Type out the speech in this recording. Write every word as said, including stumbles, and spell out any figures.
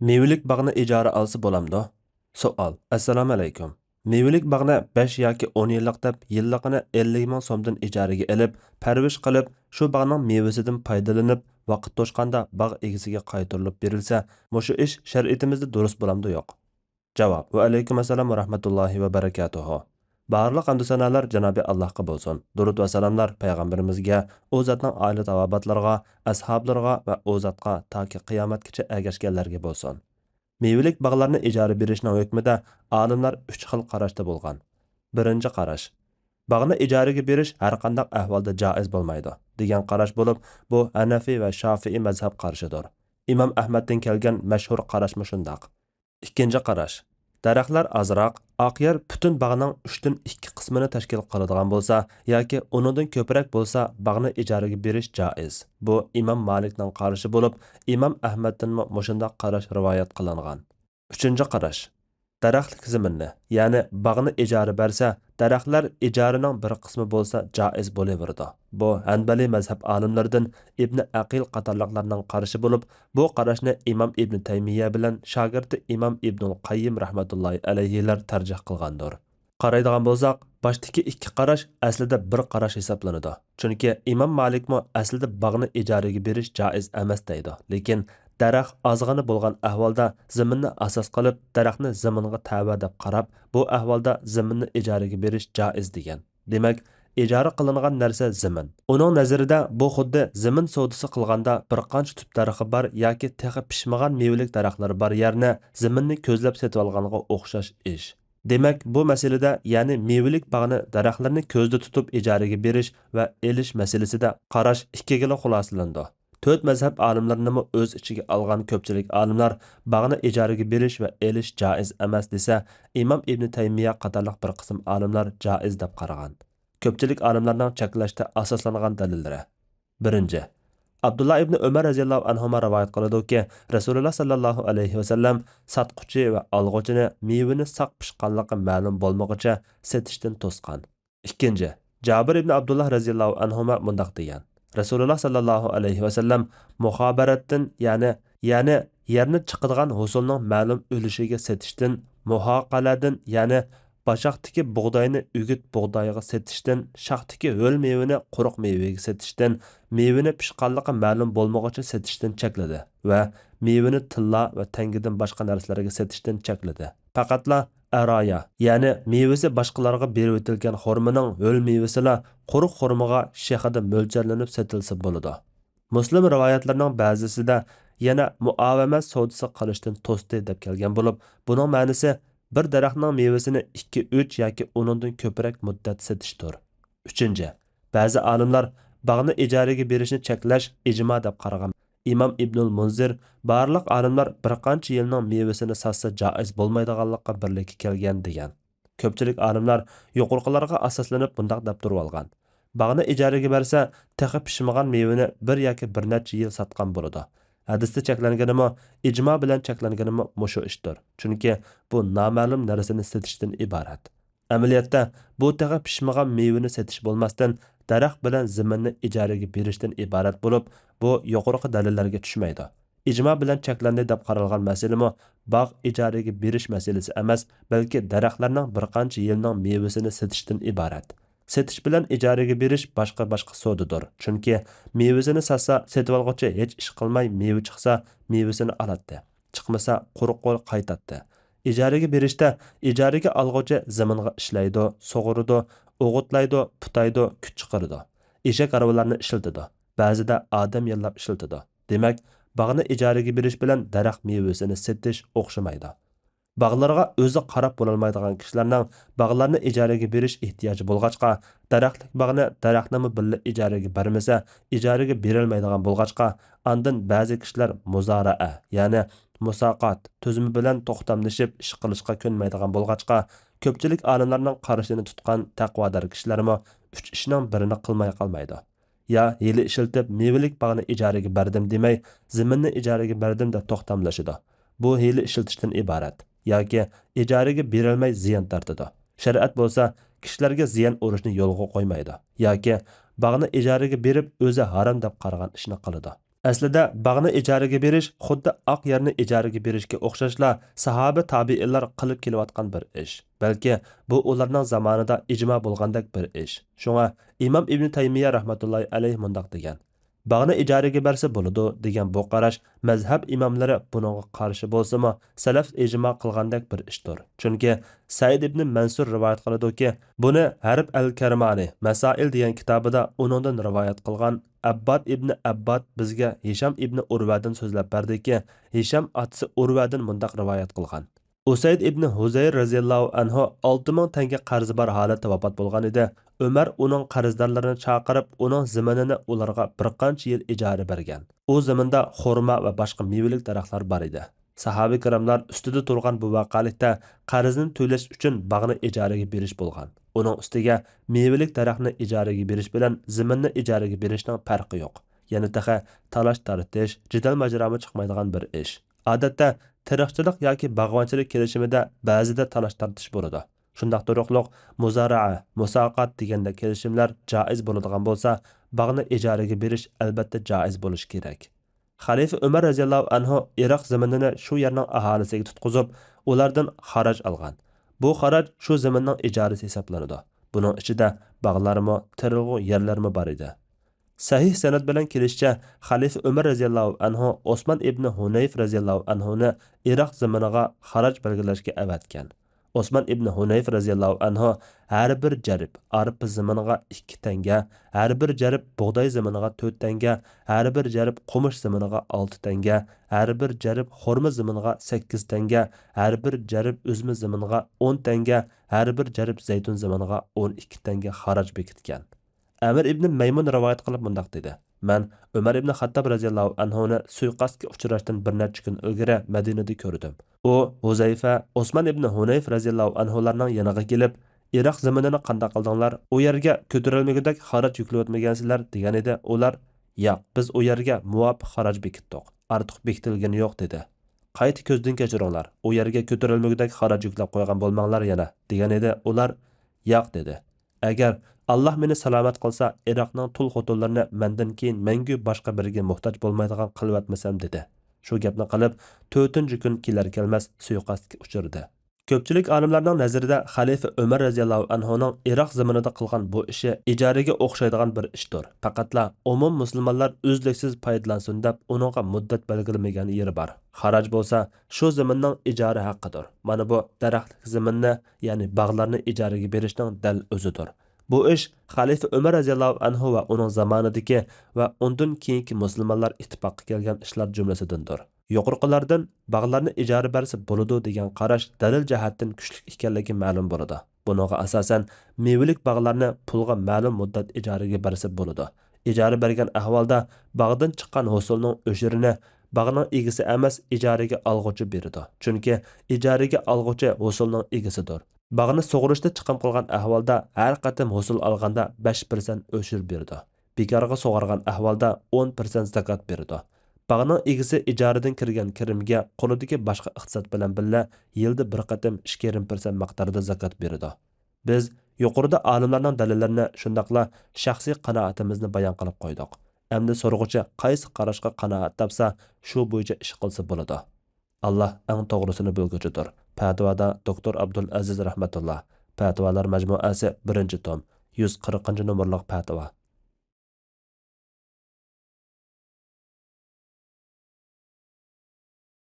مېۋىلىك باغنى ئىجارە ئالسا بولامدۇ؟ سوئال. ئەسسالامۇئەلەيكۇم. مېۋىلىك باغنى بەش ياكى ئون يىللىق دەپ يىللىقىنى ئەللىك مىڭ سومدىن ئىجارىگە ئېلىپ، پەرۋىش قىلىپ، شۇ باغنىڭ مېۋىسىدىن پايدىلىنىپ، ۋاقىت توشقاندا باغ ئىگىسىگە قايتۇرۇلۇپ بېرىلسە، مۇشۇ ئىش شەرىئىتىمىزدە دۇرۇس بولامدۇ يوق؟ جاۋاب. ۋەئەلەيكۇم ئەسسالام ۋە رەھمەتۇللاھى ۋە بەرىكاتۇھۇ. بارلىق ھەمدۇ سانالار جانابى ئاللاھقا بولسۇن. دۇرۇد ۋە سالاملار پەيغەمبىرىمىزگە، ئۇ زاتنىڭ ئائىلە تاۋابىئاتلىرىغا، ئەسھابلىرىغا ۋە ئۇ زاتقا تاكى قىيامەتكىچە ئەگەشكەنلەرگە بولسۇن. مېۋىلىك باغلارنى ئىجارە بېرىشنىڭ ھۆكمىدە ئالىملار ئۈچ خىل قاراشتا بولغان. بىرىنچى قاراش. باغنى ئىجارىگە بېرىش ھەرقانداق ئەھۋالدا جائىز بولمايدۇ، دېگەن قاراش بولۇپ، بۇ ھەنەفىي ۋە شافىئىي مەزھەپ قارىشىدۇر. ئىمام ئەھمەدتىن كەلگەن مەشھۇر قاراشمۇ شۇنداق. ئىككىنچى قاراش. دەرەخلەر ئازراق، ئاق يەر پۈتۈن باغنىڭ ئۈچتىن ئىككى قىسمىنى تەشكىل قىلىدىغان بولسا ياكى ئۇنىڭدىن كۆپرەك بولسا، باغنى ئىجارىگە بېرىش جائىز. بۇ ئىمام مالىكنىڭ قارىشى بولۇپ، ئىمام ئەھمەدتىنمۇ مۇشۇنداق قاراش رىۋايەت قىلىنغان. ئۈچىنچى قاراش. دەرەخلىك زېمىننى، يەنى باغنى ئىجارە بەرسە، دەرەخلەر ئىجارىنىڭ بىر قىسمى بولسا جائىز بولۇۋېرىدۇ. بۇ ھەنبەلىي مەزھەپ ئالىملىرىدىن ئىبنى ئەقىل قاتارلىقلارنىڭ قارىشى بولۇپ، بۇ قاراشنى ئىمام ئىبنى تەيمىيە بىلەن شاگىرتى ئىمام ئىبنۇل قەييىم رەھمەتۇللاھى ئەلەيھىلەر تەرجىھ قىلغاندۇر. قارايدىغان بولساق، باشتىكى ئىككى قاراش ئەسلىدە بىر قاراش ھېسابلىنىدۇ. چۈنكى ئىمام مالىكمۇ ئەسلىدە باغنى ئىجارىگە بېرىش جائىز ئەمەس دەيدۇ. لېكىن دەرەخ ئازغىنە بولغان ئەھۋالدا زېمىننى ئاساس قىلىپ، دەرەخنى زېمىنغا تەۋە دەپ قاراپ، بۇ ئەھۋالدا زېمىننى ئىجارىگە بېرىش جائىز دېگەن. دېمەك، ئىجارە قىلىنغان نەرسە زېمىن. ئۇنىڭ نەزىرىدە بۇ خۇددى زېمىن سودىسى قىلغاندا بىر قانچە تۈپ دەرىخى بار ياكى تېخى پىشمىغان مېۋىلىك دەرەخلىرى بار يەرنى زېمىننى كۆزلەپ سېتىۋالغانغا ئوخشاش ئىش. دېمەك، بۇ مەسىلىدە، يەنى مېۋىلىك باغنى دەرەخلىرىنى كۆزدە تۇتۇپ ئىجارىگە بېرىش ۋە ئېلىش مەسىلىسىدە قاراش ئىككىگىلا خۇلاسىلىنىدۇ. تۆت مەزھەپ ئالىملىرىنىمۇ ئۆز ئىچىگە ئالغان كۆپچىلىك ئالىملار باغنى ئىجارىگە بېرىش ۋە ئېلىش جائىز ئەمەس دېسە، ئىمام ئىبنى تەيمىيە قاتارلىق بىر قىسىم ئالىملار جائىز دەپ قارىغان. كۆپچىلىك ئالىملارنىڭ چەكلەشتە ئاساسلانغان دەلىللىرى. بىرىنچى، ئابدۇللا ئىبنى ئۆمەر رەزىياللاھۇ ئەنھۇما رىۋايەت قىلىدۇكى، رەسۇلۇللا ساللاللاھۇ ئەلەيھى ۋەسەللەم ساتقۇچى ۋە ئالغۇچىنى مېۋىنى ساق پىشقانلىقى مەلۇم بولمىغۇچە سېتىشتىن توسقان. ئىككىنچى، جابىر ئىبنى ئابدۇللا رەزىياللاھۇ ئەنھۇما مۇنداق دېگەن، رەسۇلۇللا ساللاللاھۇ ئەلەيھى ۋەسەللەم مۇخابەرەتتىن، يەنى، يەنى يەرنى چىقىدىغان ھوسۇلنىڭ مەلۇم ئۈلۈشىگە سېتىشتىن، مۇھاقەلەدىن، يەنى باشاقتىكى بۇغداينى ئۆگۈت بۇغدايغا سېتىشتىن، شاختىكى ھۆل مېۋىنى قۇرۇق مېۋىگە سېتىشتىن، مېۋىنى پىشقانلىقى مەلۇم بولمىغۇچە سېتىشتىن چەكلىدى ۋە مېۋىنى تىللا ۋە تەڭگىدىن باشقا نەرسىلەرگە سېتىشتىن چەكلىدى. پەقەتلا ئەرايا، يەنى مېۋىسى باشقىلارغا بېرىۋېتىلگەن خورمىنىڭ ھۆل مېۋىسىلا قۇرۇق خورمىغا شېخىدا مۆلچەرلىنىپ سېتىلسا بولىدۇ. مۇسلىم رىۋايەتلىرىنىڭ بەزىسىدە يەنە مۇئاۋەمە سودىسى قىلىشتىن توستى دەپ كەلگەن بولۇپ، بۇنىڭ مەنىسى بىر دەرەخنىڭ مېۋىسىنى ئىككى، ئۈچ ياكى ئۇنىڭدىن كۆپرەك مۇددەت سېتىشتۇر. ئۈچىنچى، بەزى ئالىملار باغنى ئىجارىگە بېرىشنى چەكلەش ئىجما دەپ قارىغان. ئىمام ئىبنۇل مۇنزىر بارلىق ئالىملار بىر قانچە يىلنىڭ مېۋىسىنى ساتسا جائىز بولمايدىغانلىققا بىرلىككە كەلگەن دېگەن. كۆپچىلىك ئالىملار يۇقىرىقىلارغا ئاساسلىنىپ مۇنداق دەپ تۇرۇۋالغان، باغنى ئىجارىگە بەرسە، تېخى پىشمىغان مېۋىنى بىر ياكى بىر نەچچە يىل ساتقان بولىدۇ. ھەدىستە چەكلەنگىنىمۇ، ئىجما بىلەن چەكلەنگىنىمۇ مۇشۇ ئىشتۇر. چۈنكى بۇ نامەلۇم نەرسىنى سېتىشتىن ئىبارەت. ئەمەلىيەتتە، بۇ تېخى پىشمىغان مېۋىنى سېتىش بولماستىن، دەرەخ بىلەن زېمىننى ئىجارىگە بېرىشتىن ئىبارەت بولۇپ، بۇ يۇقىرىقى دەلىللەرگە چۈشمەيدۇ. ئىجما بىلەن چەكلەندى دەپ قارالغان مەسىلىمۇ باغ ئىجارىگە بېرىش مەسىلىسى ئەمەس، بەلكى دەرەخلەرنىڭ بىر قانچە يىلنىڭ مېۋىسىنى سېتىشتىن ئىبارەت. سېتىش بىلەن ئىجارىگە بېرىش باشقا-باشقا سودىدۇر. چۈنكى مېۋىسىنى ساتسا، سېتىۋالغۇچى ھېچ ئىش قىلماي مېۋە چىقسا، مېۋىسىنى ئالاتتى. چىقمىسا، قۇرۇق قول قايتاتتى. ئىجارىگە بېرىشتە ئىجارىگە ئالغۇچى زېمىنغا ئىشلەيدۇ، سۇغۇرىدۇ، ئوغۇتلايدۇ، پۇتايدۇ، كۈچ چىقىرىدۇ. ئېشەك ھارۋىلارنى ئىشلىتىدۇ. بەزىدە ئادەم ياللاپ ئىشلىتىدۇ. دېمەك، باغنى ئىجارىگە بېرىش بىلەن دەرەخ مېۋىسىنى سېتىش ئوخشىمايدۇ. باغلارغا ئۆزى قاراپ بولالمايدىغان كىشىلەرنىڭ باغلارنى ئىجارىگە بېرىش ئېھتىياجى بولغاچقا، دەرەخلىك باغنى دەرەخنىمۇ بىللە ئىجارىگە بەرمىسە، ئىجارىگە بېرەلمەيدىغان بولغاچقا، ئاندىن بەزى كىشىلەر مۇزارەئە، يەنى مۇساقات تۈزۈمى بىلەن توختاملىشىپ ئىش قىلىشقا كۆنمەيدىغان بولغاچقا، كۆپچىلىك ئالىملارنىڭ قارىشىنى تۇتقان تەقۋادار كىشىلەرمۇ ئۈچ ئىشنىڭ بىرىنى قىلماي قالمايدۇ. يا ھىيلە ئىشلىتىپ مېۋىلىك باغنى ئىجارىگە بەردىم دېمەي، زېمىننى ئىجارىگە بەردىم دەپ توختاملىشىدۇ. بۇ ھىيلە ئىشلىتىشتىن ئىبارەت. ياكى ئىجارىگە بېرەلمەي زىيان تارتىدۇ. شەرىئەت بولسا كىشىلەرگە زىيان ئۇرۇشنى يولغا قويمايدۇ. ياكى باغنى ئىجارىگە بېرىپ ئۆزى ھارام دەپ قارىغان ئىشنى قىلىدۇ. ئەسلىدە باغنى ئىجارىگە بېرىش خۇددى ئاق يەرنى ئىجارىگە بېرىشكە ئوخشاشلا ساھابە تابىئىنلار قىلىپ كېلىۋاتقان بىر ئىش. بەلكى بۇ ئۇلارنىڭ زامانىدا ئىجما بولغاندەك بىر ئىش. شۇڭا ئىمام ئىبنى تەيمىيە رەھمەتۇللاھى ئەلەيھ مۇنداق دېگەن: «باغنى ئىجارىگە بەرسە بولىدۇ» دېگەن بۇ قاراش مەزھەپ ئىماملىرى بۇنىڭغا قارشى بولسىمۇ، سەلەف ئىجما قىلغاندەك بىر ئىشتۇر. چۈنكى سەئىد ئىبنى مەنسۇر رىۋايەت قىلىدۇكى، بۇنى ھەرب ئەل كەرمانى مەسائىل دېگەن كىتابىدا ئۇنىڭدىن رىۋايەت قىلغان ئەبباد ئىبنى ئەبباد بىزگە ھىشام ئىبنى ئۇرۋەدىن سۆزلەپ بەردىكى، ھىشام ئاتىسى ئۇرۋەدىن مۇنداق رىۋايەت قىلغان: ئۇسەيد ئىبنى ھۇزەير رەزىياللاھۇ ئەنھۇ ئالتە مىڭ تەڭگە قەرزى بار ھالەتتە ۋاپات بولغان ئىدى. ئۆمەر ئۇنىڭ قەرزدارلىرىنى چاقىرىپ، ئۇنىڭ زېمىنىنى ئۇلارغا بىر قانچە يىل ئىجارە بەرگەن. ئۇ زېمىندا خورما ۋە باشقا مېۋىلىك دەرەخلەر بار ئىدى. ساھابە كىراملار ئۈستىدە تۇرغان بۇ ۋەقەلىكتە قەرزنى تۆلەش ئۈچۈن باغنى ئىجارىگە بېرىش بولغان. ئۇنىڭ ئۈستىگە مېۋىلىك دەرەخنى ئىجارىگە بېرىش بىلەن زېمىننى ئىجارىگە بېرىشنىڭ پەرقى يوق. يەنە تېخى تالاش-تارتىش، جېدەل-ماجىرامۇ چىقمايدىغان بىر ئىش. ئادەتتە تېرىقچىلىق ياكى باغۋەنچىلىك كېلىشىمىدە بەزىدە تالاش-تارتىش بولىدۇ. شۇنداق تۇرۇقلۇق مۇزارەئە، مۇساقات دېگەندەك كېلىشىملەر جائىز بولىدىغان بولسا، باغنى ئىجارىگە بېرىش ئەلبەتتە جائىز بولۇشى كېرەك. خەلىپە ئۆمەر رەزىياللاھۇ ئەنھۇ ئىراق زېمىنىنى شۇ يەرنىڭ ئاھالىسىگە تۇتقۇزۇپ، ئۇلاردىن خاراج ئالغان. بۇ خاراج شۇ زېمىننىڭ ئىجارىسى ھېسابلىنىدۇ. بۇنىڭ ئىچىدە باغلارمۇ، تېرىلغۇ يەرلەرمۇ بار ئىدى. سەھىھ سەنەد بىلەن كېلىشىچە، خەلىپە ئۆمەر رەزىياللاھۇ ئەنھۇ ئوسمان ئىبنى ھۇنەيف رەزىياللاھۇ ئەنھۇنى ئىراق زېمىنىغا خاراج بەلگىلەشكە ئەۋەتكەن. ئوسمان ئىبنى ھۇنەيف رەزىياللاھۇ ئەنھۇ ھەر بىر جەرب، ئارپا زېمىنىغا ئىككى تەڭگە، ھەر بىر جەرب بۇغداي زېمىنىغا تۆت تەڭگە، ھەر بىر جەرب قومۇش زېمىنىغا ئالتە تەڭگە، ھەر بىر جەرب خورما زېمىنىغا سەككىز تەڭگە، ھەر بىر جەرب ئۈزمە زېمىنىغا ئون تەڭگە، ھەر بىر جەرب زەيتۇن زېمىنىغا ئون ئىككى تەڭگە خاراج بېكىتكەن. ئەمىر ئىبنى مەيمۇن رىۋايەت قىلىپ مۇنداق دېدى: مەن ئۆمەر ئىبنى خەتتاب رەزىياللاھۇ ئەنھۇنى سۇيىقەستكە ئۇچراشتىن بىر نەچچە كۈن ئىلگىرى مەدىنىدە كۆردۈم. ئۇ ھۇزەيفە، ئوسمان ئىبنى ھۇنەيف رەزىياللاھۇ ئەنھۇلارنىڭ يېنىغا كېلىپ، ئىراق زېمىنىنى قانداق قىلدىڭلار؟ ئۇ يەرگە كۆتۈرەلمىگۈدەك خاراج يۈكلىۋەتمىگەنسىلەر دېگەن ئىدى. ئۇلار، ياق، بىز ئۇ يەرگە مۇۋاپىق خاراج بېكىتتۇق. ئارتۇق بېكىتىلگىنى يوق، دېدى. قايتا كۆزدىن كەچۈرۈڭلار، ئۇ يەرگە كۆتۈرەلمىگۈدەك خاراج يۈكلەپ قويغان بولماڭلار يەنە، دېگەن ئىدى. ئۇلار، ياق، دېدى. ئەگەر ئاللاھ مېنى سالامەت قىلسا، ئىراقنىڭ تۇل خوتۇنلىرىنى مەندىن كېيىن مەڭگۈ باشقا بىرىگە موھتاج بولمايدىغان قىلىۋەتمىسەم، دېدى. شۇ گەپنى قىلىپ، تۆتىنچى كۈن كېلەر-كەلمەس سۇيىقەستكە ئۇچرىدى. كۆپچىلىك ئالىملارنىڭ نەزىرىدە خەلىپە ئۆمەر رەزىياللاھۇ ئەنھۇنىڭ ئىراق زېمىنىدا قىلغان بۇ ئىشى ئىجارىگە ئوخشايدىغان بىر ئىشتۇر. پەقەتلا ئومۇم مۇسۇلمانلار ئۈزلۈكسىز پايدىلانسۇن دەپ ئۇنىڭغا مۇددەت بەلگىلىمىگەن يېرى بار. خاراج بولسا شۇ زېمىننىڭ ئىجارە ھەققىدۇر. مانا بۇ دەرەخلىك زېمىننى، يەنى باغلارنى ئىجارىگە بېرىشنىڭ دەل ئۆزىدۇر. بۇ ئىش خەلىپە ئۆمەر رەزىياللاھۇ ئەنھۇ ۋە ئۇنىڭ زامانىدىكى ۋە ئۇندىن كېيىنكى مۇسۇلمانلار ئىتتىپاققا كەلگەن ئىشلار جۈملىسىدىندۇر. يۇقىرىقىلاردىن باغلارنى ئىجارە بەرسە بولىدۇ دېگەن قاراش دەلىل جەھەتتىن كۈچلۈك ئىكەنلىكى مەلۇم بولىدۇ. بۇنىڭغا ئاساسەن، مېۋىلىك باغلارنى پۇلغا مەلۇم مۇددەت ئىجارىگە بەرسە بولىدۇ. ئىجارە بەرگەن ئەھۋالدا باغدىن چىققان ھوسۇلنىڭ ئۆشۈرىنى باغنىڭ ئىگىسى ئەمەس، ئىجارىگە ئالغۇچى بېرىدۇ. چۈنكى ئىجارىگە ئالغۇچى ھوسۇلنىڭ ئىگىسىدۇر. باغنى سۇغىرىشتا چىقىم قىلغان ئەھۋالدا ھەر قېتىم ھوسۇل ئالغاندا بەش پىرسەنت ئۆشۈر بېرىدۇ. بىكارغا سۇغارغان ئەھۋالدا ئون پىرسەنت زاكات بېرىدۇ. باغنىڭ ئىگىسى ئىجارىدىن كىرگەن كىرىمگە قولىدىكى باشقا ئىقتىساد بىلەن بىللە يىلدا بىر قېتىم ئىككى يېرىم پىرسەنت مىقدارىدا زاكات بېرىدۇ. بىز يۇقىرىدا ئالىملارنىڭ دەلىللىرىنى، شۇنداقلا شەخسىي قانائىتىمىزنى بايان قىلىپ قويدۇق. ئەمدى سورىغۇچى قايسى قاراشقا قانائەت تاپسا، شۇ بويىچە ئىش قىلسا بولىدۇ. ئاللاھ ئەڭ توغرىسىنى بىلگۈچىدۇر. پەتىۋادا دوكتور ئابدۇل ئەزىز رەھمەتۇللا. پەتىۋالار مەجمۇئەسى، بىرىنچى توم، يۈز قىرىقىنچى نومۇرلۇق پەتىۋا.